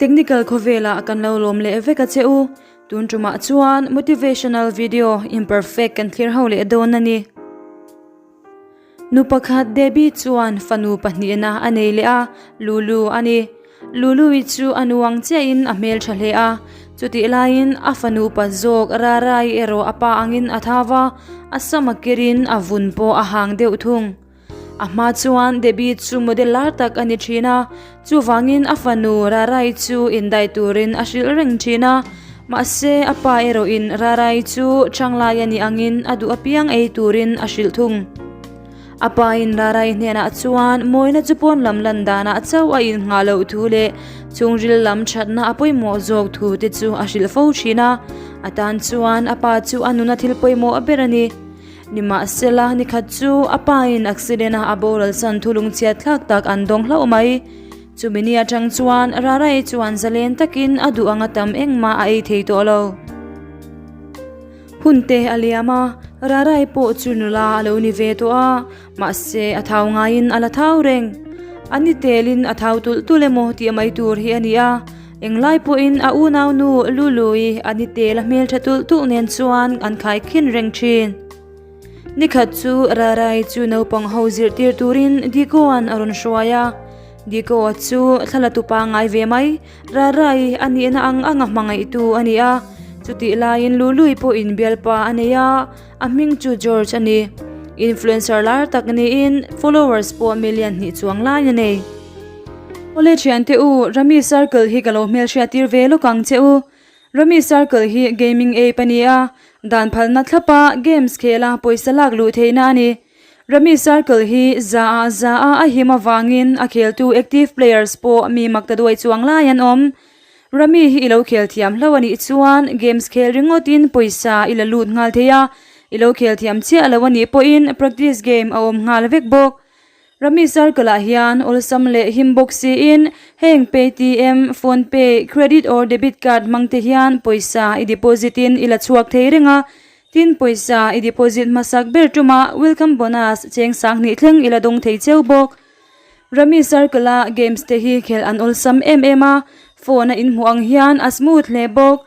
Technical khawvelah kan lo lawm leh vek a che u. Tun tumah chuan motivational video imperfect kan thlir ho leh dawn a ni. Nu pakhat Debbie chuan fanu pahnihna a nei leh a, Lulu a ni. Lulu-i chu a nu ang chiahin a hmeltha hle a, chutih laiin a fanu upa zawk Rara-i erawh a pa angin a thau va, a sam a kirin a vun pawh a hang deuh thung. A hma chuan Debbie chu model lar tak a ni thin a, chuvangin a fanu Rara-i chu indai turin a hrilh reng thin a. Mahse, a pa erawhin Rara-i chu thanglai a nih angin a duh apiang ei turin a hrilh thung. A pain Rara-i hnenah chuan mawina chu pawn lam lan danah chauh a innghah loh thu leh chhungril lam thatna a pawimawh zawk thu te chu a hrilh fo thin a. A tan chuan a pa chu a nuna thil pawimawh ber a ni. Nimahsela, nikhat chu a pain accident-a a boral san thu lungchhiat thlak tak an dawng hlauh mai. Chumi ni atang chuan Rara-i chuan zalen takin a duh anga tam engmah a ei thei tawh lo. Hun te a liam a, Rarai pawh chu nula a lo ni ve tawh a, mahse a thau ngaiin a la thau reng. A ni telin a thau tulh tulh emaw tih mai tur hi a ni a, englai pawhin a unaunu Lului a ni tel a hmeltha tulh tulh nen chuan an khaikhin reng thin. Nikhat chu Rarai chu naupang ho zirtir turin Dikoa'n a rawn hruai a, Dikoa chu thla la tu pangngai ve mai. Rarai a nihna ang anga hmangaihtu a ni a, chutih laiin Lului pawhin bialpa a nei a, a hming chu George a ni. Influencer lar tak niin followers pawh million hnih chuang lai a nei. Awle thiante u, Rummy Circle hi ka lo hmelhriattir ve lawk ang che u. Rummy Circle hi gaming app a ni a, dan phalna thlapa games khela pawisa lak luh theihna a ni. Rummy Circle hi za ah za a a him avangin a kheltu active players pawh mi mak ta duai chuang lai an awm. Rummy hi i lo khel thiam hlo a nih chuan games khel ringawtin pawisa i la lut nghal thei a, i lo khel thiam chiah lo a nih pawhin practice game a awm nghal vek bawk. Rummy Circle ah hian awlsam leh him bawk siin heng Paytm, PhonePe, credit or debit card hmang te hian pawisa i deposit in i la chhuak thei reng a, Tin, pawisa i deposit hmasak ber tumah welcome bonus cheng 2000 thleng i la dawng thei cheu bawk. Rummy Circle-a games te hi khelh an awlsam em em a, phone a inhmuh ang hian a smooth hle bawk.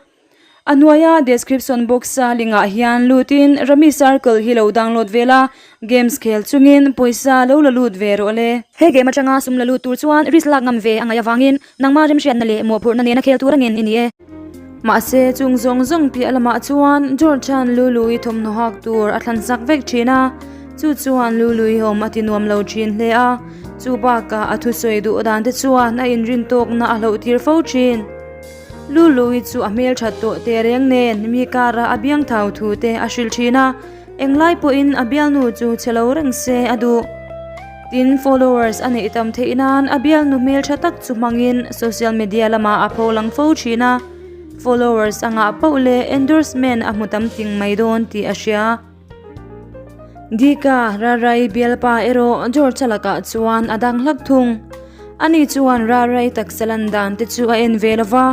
A hnuaia description box-a link-ah hian lutin Rummy Circle hi lo download vel a, games khel chungin pawisa lo la lut ve rawh le. He game atanga sum la lut tur chuan risk lak ngam ve a ngaih avangin nangmah remhriatna leh mawhphurhna nena khel tur a ngen i ni e. Mahse, chung zawng zawng piah lamah chuan George-a'n Lulu-i thawmhnaw hak tur a thlan sak vek thin a, chu chuan Lulu-i awm a ti nuam lo thin hle a, chu bakah a thusawi duh dan te chuan a inrin tawkna a hloh tir fo thin. Lulu-i chu a hmelthat tawh teh reng nen mi kara a biang thau thu te a hrilh thin a, Englai pawhin a bialnu chu che lo reng se a duh. Tin, followers a neih tam theih nan a bialnu hmeltha tak chu hmangin social media lamah a pholang fo thin a, followers a ngah poh leh endorsement a hmu tam ting mai dawn tih a hria. Dika, Rarai bialpa erawh George-a lakah chuan a dang hlak thung. Ani chuan Rarai taksa lan dan te chu a en ve lova,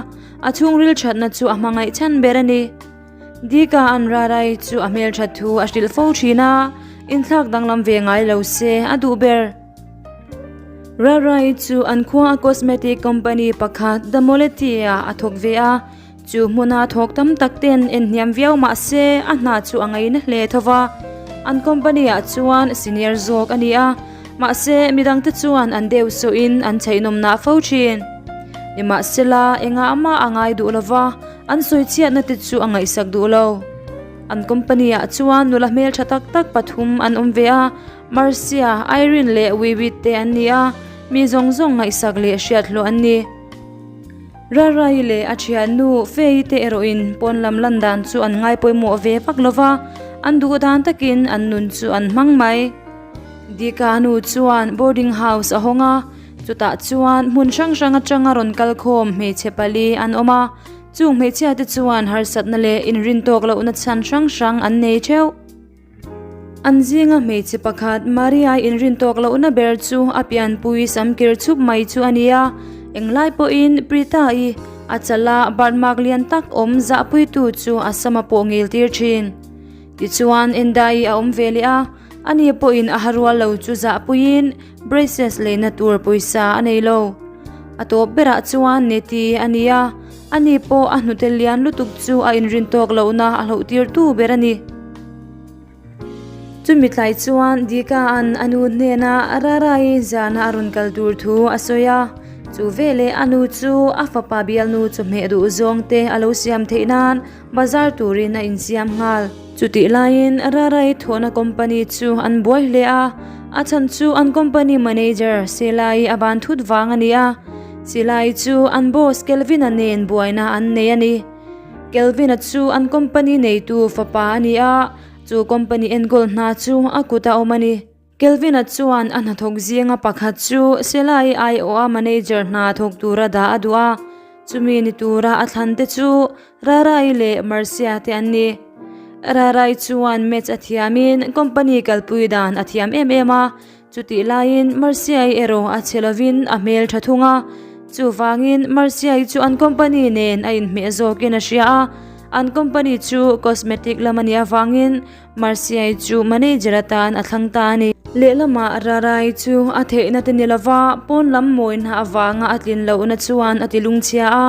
a chhungril thatna chu a hmangaih chhan ber a ni. Dika an Rarai chu a hmelthat thu a hrilh fo thin a, inthlak danglam ve ngai lo se a duh ber. Rarai chu an khua a cosmetic company pakhat The Moletti-ah a thawk ve a, chu hmuna thawk tam tak ten en hniam viau mah se a hna chu a ngaina hle tho va. An company-ah chuan senior zawk a ni a, mahse midangte chuan an deuh sawhin an chheihnawmnah fo thin. Nimahsela, engah mah a ngai duh lo va. An sawi chhiatna te chu a ngaihsak duh lo. An company ah chuan nula hmeltha tak tak pathum an awm ve a, Marcia, Irene leh Wiwi te an ni a, mi zawng zawng ngaihsak leh hriat hlawh an ni. Rarai leh a thiannu Faye te erawhin pawn lam lan dan chu an ngai pawimawh ve vak lo va, an duh dan takin an nun chu an hmang mai. Dika nu chuan boarding house a hawng a, Chutah chuan hmun hrang hrang atanga rawn kal khawm hmeichhe pali an awm a, chung hmeichhia te chuan harsatna leh inrin tawk lohna chhan hrang hrang an nei theuh. An zinga hmeichhe pakhat Maria inrin tawk lohna ber chu a pianpui samkir chhup mai chu a ni a, englai pawhin Prita-i a chala birthmark lian tak awm zahpuitu chu a sama pawh ngil tir thin. Tichuan Endai a awm ve leh a, ani pawhin a harual lo chu zahpuiin, Braces leina tur pawisa a nei lo. A tawp berah chuan Neti a ni a, ani pawh a hnute lian lutuk chu a inrin tawk lohna a hloh tirtu ber a ni. Chumi tlai chuan Dika-a'n a nu hnenah Rara-i zana a rawn kal tur thu a sawi a, chu veleh a nu chu a fapa bialnu chawhmeh duh zawng te a lo siam theih nan bazar turin a insiam nghal. Chutih laiin Rara-i thawhna company chu an buai hle a, a chhan chu an company manager Sela-i a ban thut vang a ni a, Sela-i chu an boss Kelvin-a nen buaina an nei a ni. Kelvin-a chu an company neitu fapa a ni a, chu company enkawl hna chu a kut a awm a ni. Kelvin-a chuan a hnathawk zinga pakhat chu Selai aiawha manager hna thawk tura dah a duh a, chumi ni tura a thlan te chu Rarai leh Marcia te an ni. Rarai chuan match a thiamin company kalpui dan a thiam em em a, Chutih laiin Marcia-i erawh a chhe lovin a hmel tha thung a, chuvangin Marcia-i chu an company nen a inhmeh zawkin a hria a, an company chu cosmetic lam a nih avangin Marcia-i chu manager atan a thlang ta a ni. Lehlamah Rara-i chu a theihna te ni lova pawn lam mawina avanga a tlin lohna chuan a ti lungchhia a,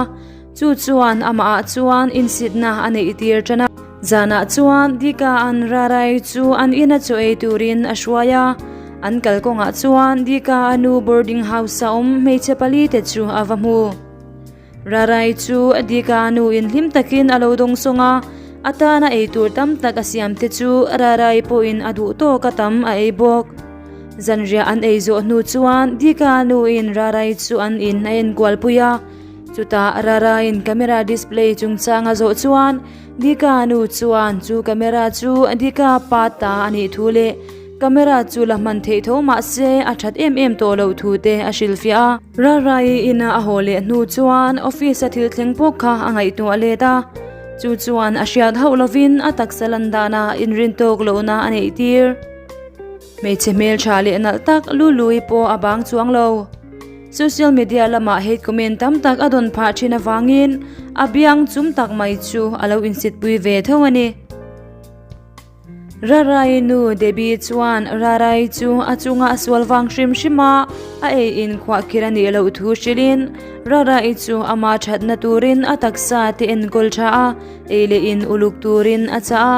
Chu chuan amah ah chuan insitna a neih tir tan a. Zanah chuan Dika-a'n Rarai chu an ina chaw ei turin a hruai a. An kalkawngah chuan Dika-a nu boarding house-a awm hmeichhe pali te chu a va hmu. Rarai chu Dika-a nu in hlim takin a lo dawng sawng a, a tana ei tur tam tak a siam te chu Rarai pawhin a duh tawk a tam a ei bawk. Zanriah an ei zawh hnu chuan Dika-a nu in Rarai chu an in a enkualpui a. Chutah Rara-in camera display chungchang a zawh chuan Dika nu chuan chu camera chu Dika pa ta a nih thu leh camera chu la hman theih tho mah se a that em em tawh loh thu te a hrilhfiah a. Rara-i ina a haw leh hnu chuan office a thil thleng pawh kha a ngaihtuah let a, chu chuan a hriat hauh lovin a taksa lan danah inrin tawk lohna a neih tir. Hmeichhe hmeltha leh nalh tak Lului pawh a bang chuang lo. Social media lamah hate comment tam tak a dawn phah thin avangin a biang chum tak mai chu a lo insitpui ve tho a ni. Rarai nu Debbie chuan Rarai chu a chunga a sual vang hrim hrim a, a ei in khuahkhir a nih loh thu hrilhin Rarai chu ama thatna turin a taksa te enkawl tha a, ei leh in uluk turin a chah a.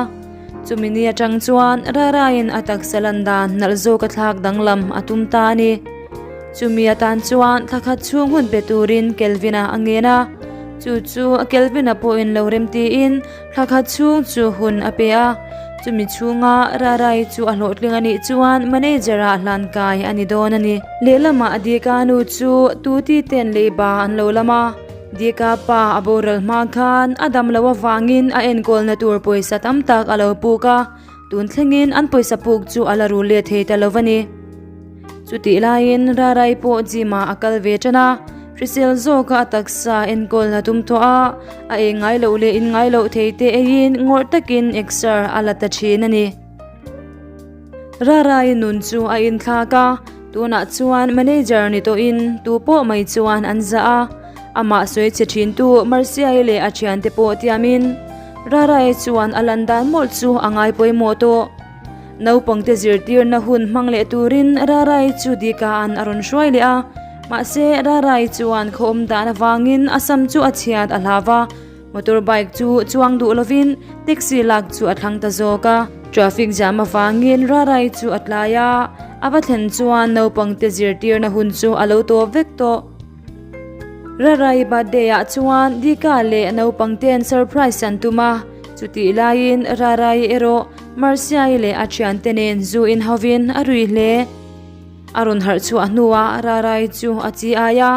Chumi ni atang chuan Raraiin a taksa lan dan nalh zawk a thlak danglam a tum ta a ni. Chumi atan chuan thla khat chhung hun pe turin Kelvin-a a ngen a. Chu chu Kelvin-a pawhin lo rem tiin thla khat chhung chu hun a pe a. Chumi chhunga Rarai chu a hlawhtling a nih chuan manager-ah hlan kai a ni dawn a ni. Lehlamah Dika nu chu tuti ten leiba an lo lam a. Dika pa a boral hma khan a dam loh avangin a enkawlna tur pawisa tam tak a lo puk a, tun thlengin an pawisa puk chu a la rul let thei ta lo a ni. Chutih laiin Rarai pawh gym ah a kal ve tan a, hrisel zawka a taksa enkawlna tum tawh a, a ei ngai loh leh in ngai loh thei te eiin ngawrh takin exer a la ta thin a ni. Rarai nun chu a inthlak a, tunah chuan manager ni tawhin tu pawh mai chuan an zah a, amah sawi chhe thintu Marcia-i leh a thiante pawh tiamin Rarai chuan a lan dan mawlh chu a ngai pawimawh tawh. Naupangte zirtirna hun hmang leh turin Rarai chu Dika-a'n a rawn hruai leh a, mahse Rarai chuan khaw awm dan avangin a sam chu a chhiat a hlau va, Motor bike chu chuang duh lovin taxi lak chu a thlang ta zawk a. Traffic jam avangin Rarai chu a tlai a, a va thlen chuan naupangte zirtirna hun chu a lo tawp vek tawh. Rarai birthday ah chuan Dika leh naupangten surprise an tum a, chutih laiin Rarai erawh Marcia-i leh a thiante nen zu in hovin a rui hle. A rawn harh chhuah hnuah Rarai chu a chi ai a.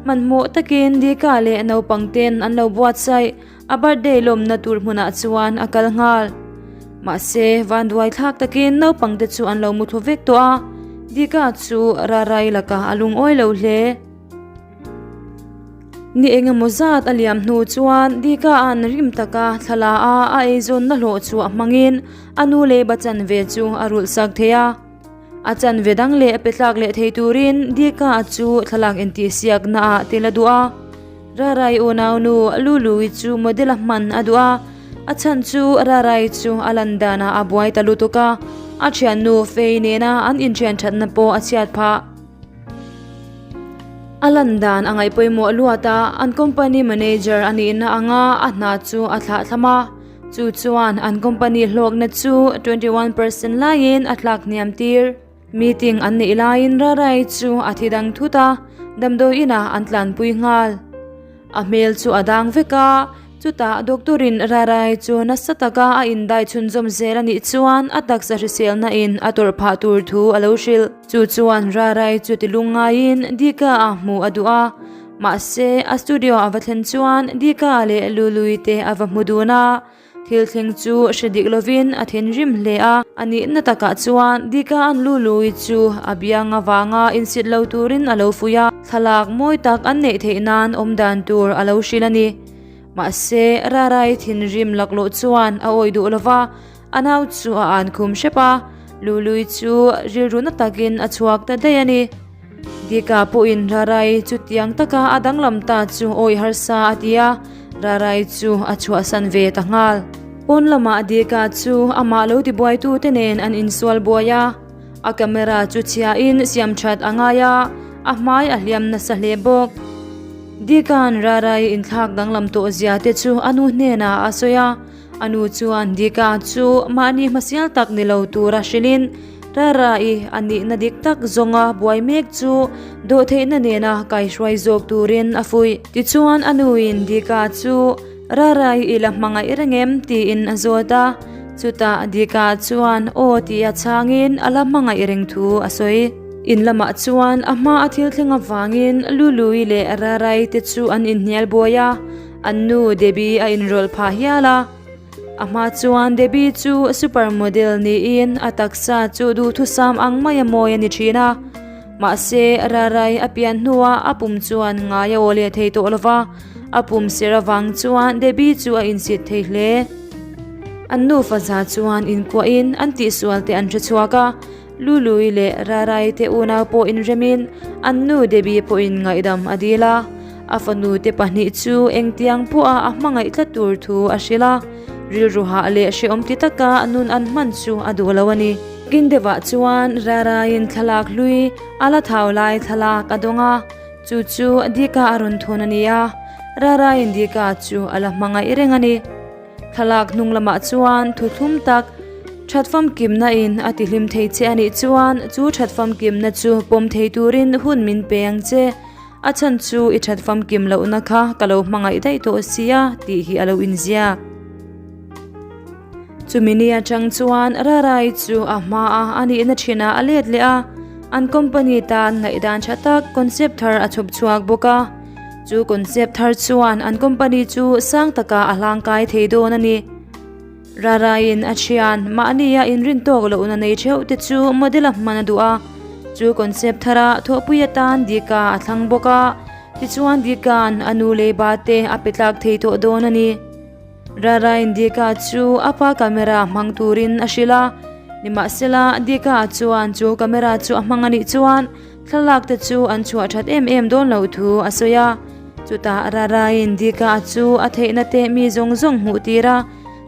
Hmanhmawh takin Dika leh naupang ten an lo buatsaih a birthday lawmna tur hmunah chuan a kal nghal. Mahse, vanduai thlak takin naupang te chu an lo mu thlu vek tawh a, Dika chu Rarai lakah a lungawi lo hle. Ni engemaw zat a liam hnu chuan Dika-a'n rim taka thla a a eizawnna hlawh chu a hmangin a nu leh ba chanve chu a rulhsak thei a. A chanve dang leh pe tlak leh thei turin Dika chu thlalak intihsiakna ah tel a duh a. Rarai unaunu Lului chu model a hman a duh a, a chhan chu Rarai chu a lan danah a buai ta lutuk a, a thiannu Fei nena an inthian thatna pawh a chhiat phah. A lan dan a ngaih pawimawh luat a, an company manager a nihna anga a hna chu a thlah thlam a, chu chuan an company hlawkna chu 21 percent laiin a tlak hniam tir. Meeting an neih laiin Rarai chu a thi dang thut a, damdawi inah an tlanpui nghal. A hmel chu a dang vek a, chutah doctor in Rarai chu nasa taka a indai chhunzawm zel a nih chuan a taksa hriselna in a tawrh phah tur thu a lo hrilh. Chu chuan Rarai chu ti lung ngaiin Dika a hmuh a duh a, mahse a studio a va thlen chuan Dika leh Lului te a va hmu dun a. Thil thleng chu hre dik lovin a thinrim hle a, a nihna takah chuan Dika an Lului chu a biang avanga insit lo turin a lo fuih a, thlalak mawi tak an neih theih nan awm dan tur a lo hrilh a ni. Mahse, Rarai thinrim laklawh chuan a awih duh lova, a nau chu a an khum hrep a, Lului chu rilru na takin a chhuak ta daih a ni. Dika pawhin Rarai chutiang taka a danglam ta chu awih harsa a ti a, Rarai chu a chhuahsan ve ta nghal. Pawn lamah Dika chu amah lo tibuaitute nen an insual buai a, a camera chu chhiain siam that a ngai a, a hmai a hliam nasa hle bawk. Dika'n Rarai inthlak danglam tawh zia te chu a nu hnenah a sawi a, A nu chuan Dika chu mahni hmasial tak ni lo tura hrilhin Rara-i a nihna dik tak zawnga buai mek chu dawhtheihna nena kaihruai zawk turin a fuih. Tichuan a nuin Dika chu Rara-i i la hmangaih reng em? tiin a zawt a, chutah Dika chuan aw tia chhangin a la hmangaih reng thu a sawi. In lamah chuan a hma a thil thleng avangin Lului leh Rara-i te chu an inhnial buai a, An nu Debbie a inrawlh phah hial a, a hma chuan Debbie chu super model niin a taksa chu duhthusam ang maia mawi a ni thin a. Mahse, Rarai a pian hnuah a pum chuan ngai a aw leh thei tawh lo va, a pum ser avang chuan Debbie chu a insit thei hle. An nufa za chuan inkuahin an tihsual te an hre chhuak a, Lului leh Rarai te unau pawh inremin an nu Debbie pawhin ngaihdam a dil a, a fanu te pahnih chu engtiang pawha a hmangaih tlat tur thu a hrilh a, rilru hah leh hrehawm ti taka nun an hman chu a duh lo a ni. Kindevah chuan Raraiin thlalak hlui a la thau lai thlalak a dawng a, chu chu Dika a rawn thawn a ni a, Raraiin Dika chu a la hmangaih reng a ni. Thlalak hnung lamah chuan thu thlum tak that famkimna in a ti hlim thei che a nih chuan chu that famkimna chu pawm thei turin hun min pe ang che. A chhan chu i that famkim lohna kha ka lo hmangaih daih tawh sia tih hi a lo inziak. Chumi ni atang chuan Rarai chu a hmaa a nihna thinah a let leh a, an company tan ngaihdan tha tak concept thar a chhawp chhuak bawk a. Chu concept thar chuan an company chu sang takah a hlangkai thei dawn a ni. Raraiin a thian, mahnia inrin tawk lohna nei theuh te chu model a hman a duh a. Chu concept thara thawhpui atan Dika a thlang bawk a, tichuan Dika'n a nu lei ba te a pe tlak thei tawh dawn a ni. Raraiin Dika chu a pa camera hmang turin a hrilh a, nimahsela Dika chuan chu camera chu a hmang a nih chuan Thlalak te chu an chhuah that em em dawn loh thu a sawi a, chutah Raraiin Dika chu a theihna te mi zawng zawng hmuh tir a,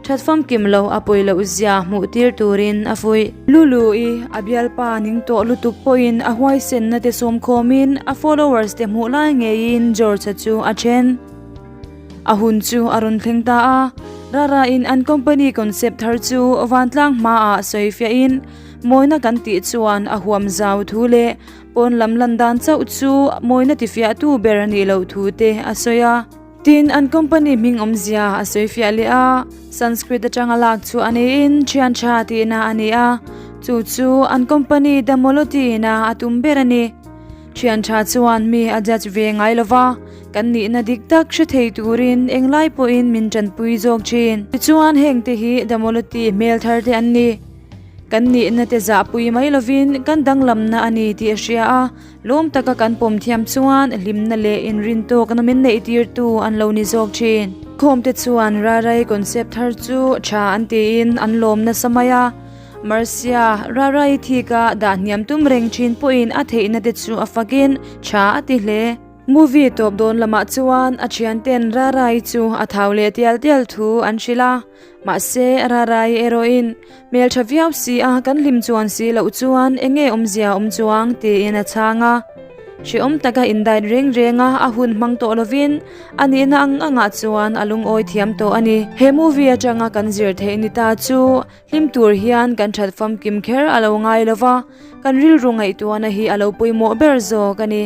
that famkim lo a pawi loh zia hmuh tir turin a fuih. Lulu-i a bialpa ning tawh lutuk pawhin a huaisenna te sawmkhawmin a followers te hmuh lai ngeiin George-a chu a then. A hun chu a rawn thleng ta a, Rara-in an company concept thar chu vantlang hmaah sawi fiahin Mawina kan tih chuan a huam zau thu leh pawn lam lan dan chauh chu mawina tifiahtu ber a nih loh thu te a sawi a. Tin, an company hming awmzia a sawi fiah leh a, Sanskrit atanga lak chu a niin thian tha tihna a ni a, chu chu an company Damoloti ina a tum ber a ni. Thian tha chuan mi a judge ve ngai lo va, kan nihna dik tak hre thei turin englai pawhin min tanpui zawk thin. Tichuan hengte hi Damoloti hmel thar te an ni. Kan nihna te zahpui mai lovin kan danglamna a ni tih a hria a, lawm taka kan pawm thiam chuan hlimna leh inrintawkna min neihtirtu an lo ni zawk thin. Khawmte chuan Rarai concept thar chu tha an tiin an lawm nasa mai a, Marcia, Rarai thika dah hniam tum reng thin pawhin a theihna te chu a fakin tha a ti hle. Movie tawp dawn lamah chuan a thianten Rarai chu a thau leh tial tial thu an hrilh a. Mahse, Rarai erawhin, Hmeltha viau si a, kan hlim chuan si loh chuan eng nge awmzia awm chuang? tiin a chhang a. Hrehawm taka indait reng renga a hun hmang tawh lovin a nihna ang angah chuan a lungawi thiam tawh a ni. He movie atanga kan zir theih ni ta chu hlim tur hian kan that famkim kher a lo ngai lova, kan rilru ngaihtuahna hi a lo pawimawh ber zawk a ni.